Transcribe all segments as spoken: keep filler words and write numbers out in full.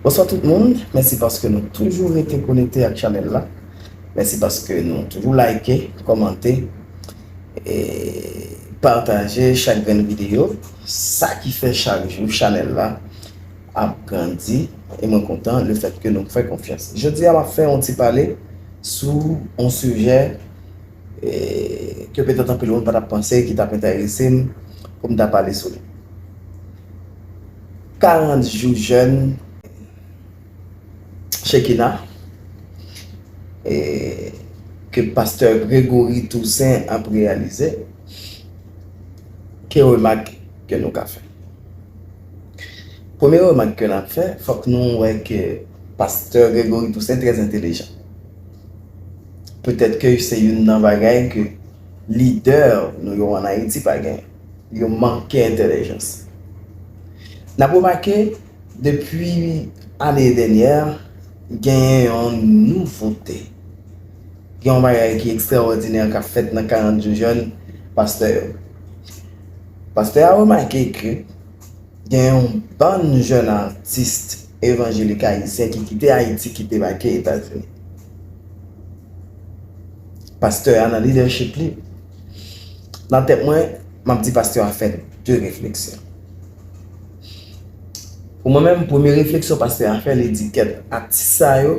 Bonswa tout moun, mèsi paske nou toujou rete konekte ak chanèl la. Mèsi paske nou toujou like, kòmante, e pataje chak grenn videyo. Sa ki fè chak jou chanèl la ap grandi, e mwen kontan lefètke nou fè konfyans. Jodi a, m ap fè yon ti pale sou yon sijè, e, ke petèt anpil moun pa t ap panse ki t ap enterese m pou m ta pale sou li. Karant jou jèn Shekinah, e, ke pastè Gregory Toussaint ap reyalize, ki remak ke nou ka fè? Premye remak ke n ap fè, fòk nou wè ke pastè Gregory Toussaint trè entelijan. Petèt ke se youn nan bagay ke lidè nou yo ann Ayiti pa gen. Yo manke entèlijans. N ap remake, depi ane dènyè, genyen yon nouvote. Gen yon bagay ki ekstraòdinè k ap fèt nan karant jou jèn pastè yo. Pastè a remake ke gen yon bann jèn atis evanjelik ayisyen ki kite Ayiti, ki debake Etazini. Pastè a nan lidèchip li, nan tèt mwen, m ap di pastè a fè de refleksyon. Pou mwen menm, premye refleksyon pastè a fè, li di, kèt, atis sa yo,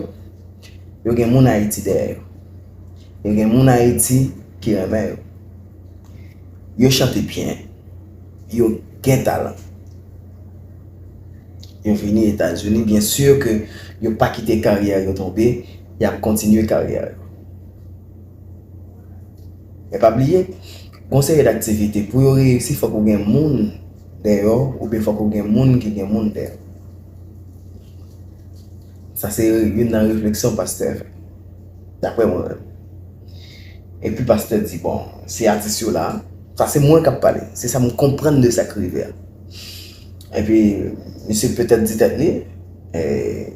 yo gen moun Ayiti dèyè yo. Yo gen moun Ayiti ki renmen yo. Yo chante byen. Yo gen talan. Yo vini Etazini, byen si ke yo pa kite karyè yo tonbe, y ap kontinye karyè yo. Men pa bliye, gon seri d aktivite, pou yo reyisi, fòk ou gen moun dèyè w, oubyen fòk ou gen moun ki gen moun dèyè w. Sa se youn nan refleksyon pastè fè, daprè mwen menm. Epi pastè di, bon, se atis yo la, sa se mwen k ap pale, se sa m konprann de sa k rive a. Epi, misye petèt di tèt li, eh,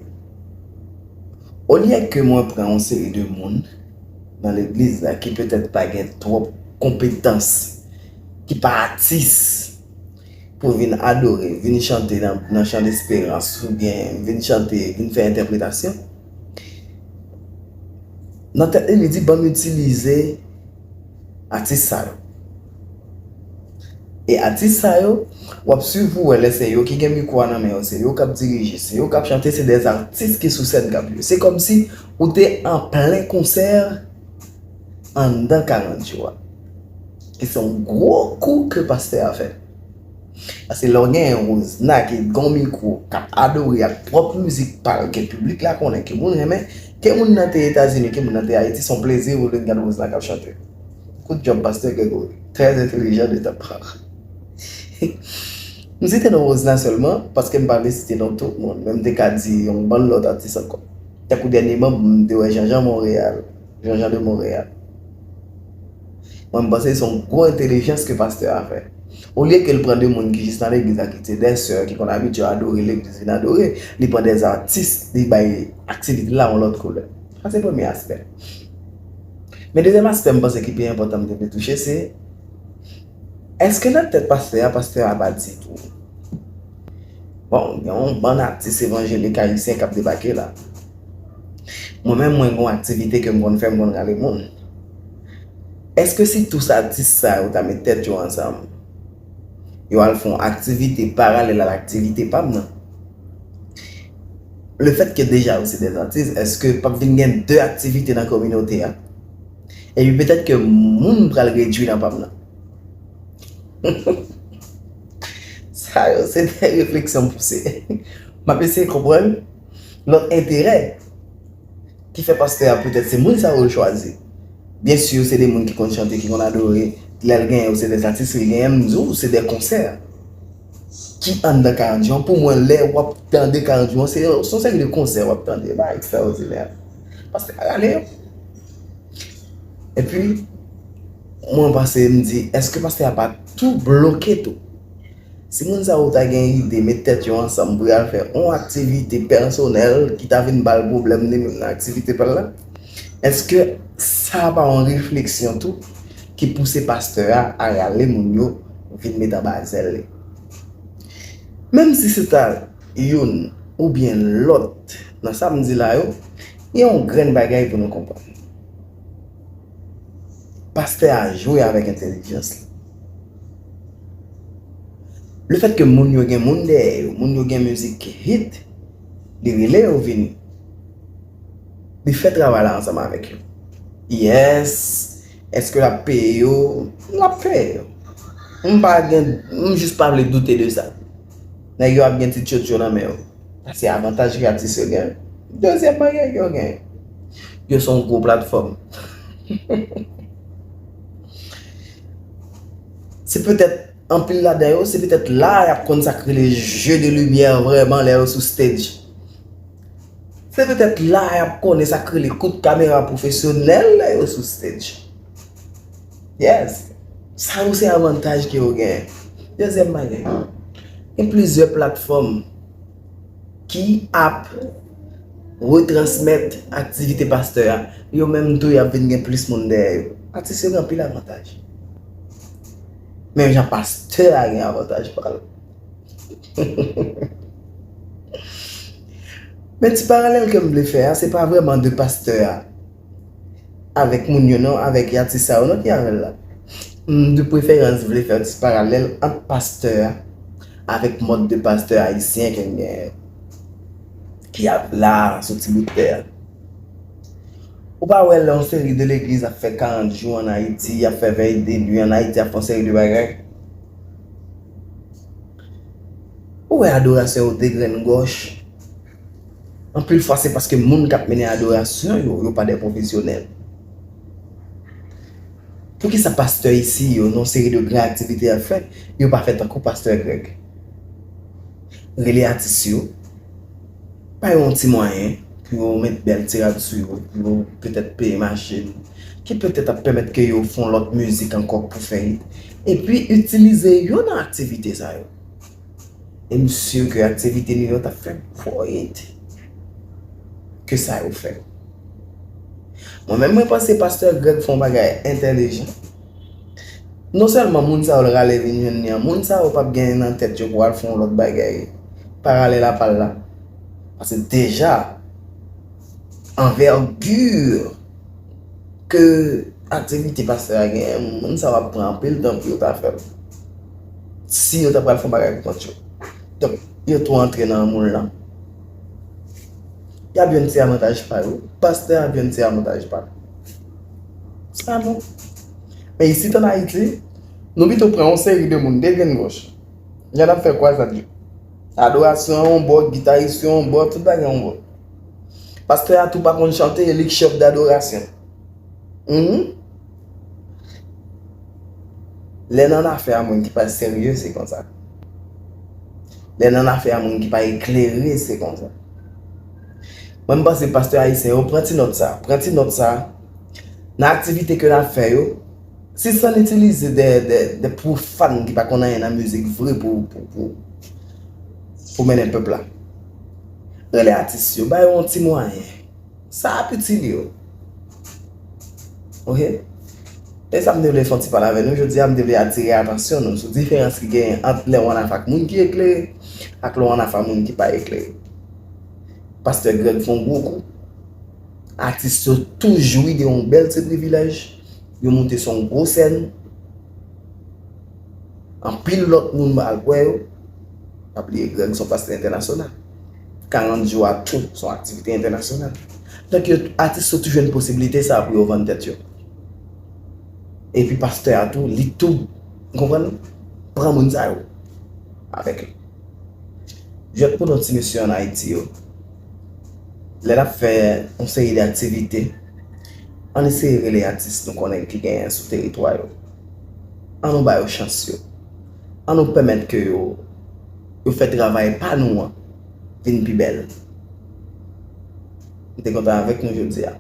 olye ke mwen pran yon seri de moun nan legliz la ki petèt pa gen twòp konpetans, ki pa atis, pou vin adore, vin chante nan, nan Chan Desperans, oubyen vin chante, vin fè entèpretasyon. Nan tèt li, li di, ban m itilize atis sa yo. E atis sa yo, w ap swiv pou wè lè se yo ki gen mikwo a nan men yo, se yo k ap dirije, se yo k ap chante, se de atis ki sou sèn k ap jwe. Se kòmsi ou te an plen konsè anndan karant jou a. E se yon gwo kou ke pastè a fè. Paske lè w gen Rosna ki gen yon mikwo, k ap adore ak pwòp mizik pa l, ke piblik la konnen, ke moun renmen, ke moun nan te Etazini, ke moun nan te Ayiti, se yon plezi pou vin gade Rosna k ap chante. Good job, pastè Gregory. Très intelligent de ta part. M site non Rosna sèlman, paske m pa vle site non tout moun, men m te ka di yon bann lòt atis ankò. Tankou dènyèman, m te wè Jean Jean Montréal, Jean Jean de Montréal. Mwen, m panse se yon gwo entèlijans ke pastè a fè. Olye ke l pran de moun ki jis nan legliz la, ki se de sè, ki konn abitye adore legliz, vin adore, li pran de atis, li bay aktivite la yon lòt koulè. Sa se premye aspè. Men dezyèm aspè m panse ki pi enpòtan m te vle touche, se, èske nan tèt pastè a, pastè a pa di tou, bon, gen yon bann atis evanjelik ayisyen k ap debake la. Mwen menm, mwen gen yon aktivite ke m konn fè, m konn rale moun. Èske si tout atis sa yo ta met tèt yo ansanm, yo al fè yon aktivite paralèl a aktivite pa m nan, lefètke deja yo se de atis, èske p ap vin gen de aktivite nan kominote a? Epi petèt ke moun pral redui nan pa m nan. Sa yo se de refleksyon m pouse. M ap eseye konprann lòt enterè ki fè pastè a petèt se moun sa yo l chwazi. Byen si se de moun ki konn chante, ki konn adore, lè l genyen yo se de atis, li genyen, m di w, se de konsè ki anndan karant jou an. Pou mwen, lè w ap tande karant jou an, se, se yon seri de konsè w ap tande, e pa ekstraòdinè. Pastè a rale yo. Epi, mwen panse, m di, èske pastè a pa tou bloke tou? Si moun sa yo ta gen ide met tèt yo ansanm pou y al fè yon aktivite pèsonèl ki ta vin ba l pwoblèm li menm nan aktivite pa l la, èske sa pa yon refleksyon tou ki pouse pastè a a rale moun yo vin met anba zèl li? Menm si se ta youn oubyen lòt nan sa m di la yo, gen yon grenn bagay pou nou konprann. Pastè a jwe avèk entèlijans li. Lefètke moun yo gen moun dèyè yo, moun yo gen mizik ki hit, li rele yo vini. Li fè travay la ansanm avèk yo. Yes, èske l ap peye yo? L ap peye yo. M pa gen, m jis pa vle doute de sa. Nèg yo ap gen ti tchotcho nan men yo. Sa se avantaj ke atis yo gen. Dezyèm bagay ke yo gen, yo se yon gwo platfòm. Se petèt anpil ladan yo, se petèt la y ap konn sa k rele jeu de lumière vrèman lè yo sou stage. Se petèt la y ap konnen sa k rele kout kamera pwofesyonèl lè yo sou stage. Yes. Sa yo se avantaj ke yo genyen. Dezyèm bagay, gen plizyè platfòm ki ap retransmèt aktivite pastè a. Yo menm tou, y ap vin gen plis moun dèyè yo. Atis yo gen anpil avantaj. Menm jan pastè a gen avantaj pa l. Men ti paralèl ke m vle fè a, se pa vrèman de pastè a avèk moun yo non, avèk atis sa yo non ki avè l la. M de preferans vle fè yon ti paralèl ant pastè a avèk mòd de pastè ayisyen ke n genyen, ki ap la sou ti bout tè a. Ou pa wè lè yon seri de legliz ap fè karant jou ann Ayiti, y ap fè vèy de nwi ann Ayiti, ap fè yon seri de bagay? Ou wè adorasyon yo degrengòch? Anpil fwa se paske moun k ap mennen adorasyon yo, yo pa de pwofesyonèl. Poukisa pastè isi yo, nan seri de gran aktivite y ap fè, yo pa fè tankou pastè Greg? Rele atis yo, ba yo yon ti mwayen pou yo met bèl ti rad sou yo, pou yo petèt peye machin, ki petèt ap pèmèt ke yo fè yon lòt mizik ankò pou fè hit. Epi itilize yo nan aktivite sa yo. E m si ke aktivite nou yo t ap fè pwòyete ke sa yo fè. Mwen menm, mwen panse pastè Greg fè yon bagay entèlijan. Non sèlman moun sa yo l rale vin jwenn li an, moun sa yo p ap gen nan tèt yo pou al fè yon lòt bagay paralèl a pa l la. Paske deja, anvègi ke aktivite pastè a genyen, moun sa yo ap pran anpil tan pou yo ta fè l. Si yo ta pral fè yon bagay pou kont yo. Donk, yo tou antre nan moul lan. Y ap jwenn ti avantaj pa yo. Pastè a ap jwenn ti avantaj pa l. Sa bon. Men isit ann Ayiti, nou pito pran yon seri de moun degrenn gòch. Jan n ap fè kwazad yo. Adorasyon an yon bò, gitaris yo yon bò, tout bagay yon bò. Pastè a tou pa konn chante, e li k chèf dadorasyon. Mhm. Lè nan afè a moun ki pa serye, se konsa. Lè nan afè a moun ki pa eklere, se konsa. Mwen, m panse pastè ayisyen yo pran ti nòt sa, pran ti nòt sa. Nan aktivite ke n ap fè yo, sispann itilize de, de, de pwofàn ki pa konn anyen nan mizik vre pou, pou, pou, pou mennen pèp la. Rele atis yo, ba yo yon ti mwayen. Sa ap itil yo. Oke? E sa m te vle fè yon ti pale avè nou jodi a, m te vle atire atansyon nou sou diferans ki genyen ant lè w ann afè ak moun ki eklere ak lè w ann afè ak moun ki pa eklere. Pastè Greg fè yon gwo kou. Atis yo tou jwi de yon bèl ti privilèj. Yo moute sou yon gwo sèn. Anpil lòt moun al kwè yo. Pa bliye Greg se yon pastè entènasyonal. Karant jou a tou se yon aktivite entènasyonal. Donk, yo, atis yo tou jwenn posiblite sa pou yo vann tèt yo. Epi pastè a tou, li tou, ou konprann? Pran moun sa yo avèk li. Jwèt pou nou ti mesye ann Ayiti yo. Lè n ap fè yon seri de aktivite, ann eseye rele atis nou konnen ki genyen sou teritwa yo. Ann nou ba yo chans yo. Ann nou pèmèt ke yo, yo fè travay pa nou an vin pi bèl. M te kontan avèk nou jodi a.